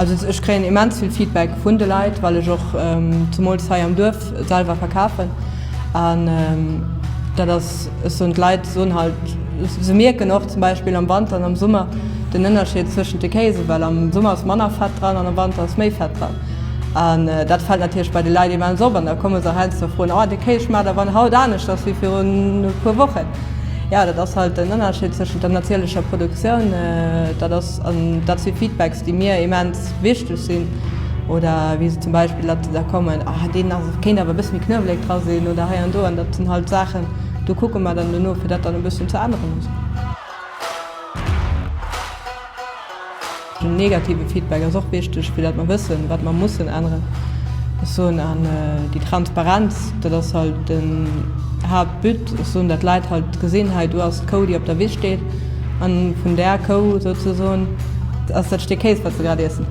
Also ech kréien immens vill Feedback vun de Leit, well ech och zemools hei am Duerf selwer verkafen an dat ass, ech soen, d'Leit soen halt, se mierken och zum Beispill am Wanter an am Summer den Ënnerscheed zwëschent de Kéisen, well am Summer ass manner Fett dran an am Wanter ass méi Fett dran. An dat fält natierlech bei de Leit immens op an da komme se heiansdo froen, oh de Kéis schmaacht awer haut aneschters wéi virun e puer Wochen. Jo, dat ass halt den Ënnerscheed zwëschent der natierlecher Produktioun, dat ass, an dat si Feedbacks, déi mir immens wichteg sinn. Oder wéi se zum Beispill, datt se da kommen, ah deen ass, kéint awer e bësse méi Knuewelek dra sinn oder hei an do. An dat sinn halt Saachen, do kucke mer dann dono, fir dat dann e bëssen ze änneren. Den negative Feedback ass och wichteg, fir datt mer wëssen, wat mer mussen änneren. Ech soen, an déi Transparenz, dat ass halt den Haaptbut. Ech soen, datt d'Leit halt gesinn, hei do ass d'Kou, déi op der Wiss steet, an vun där Kou souzesoen ass dat Stéck Kéis, wat se grad iessen.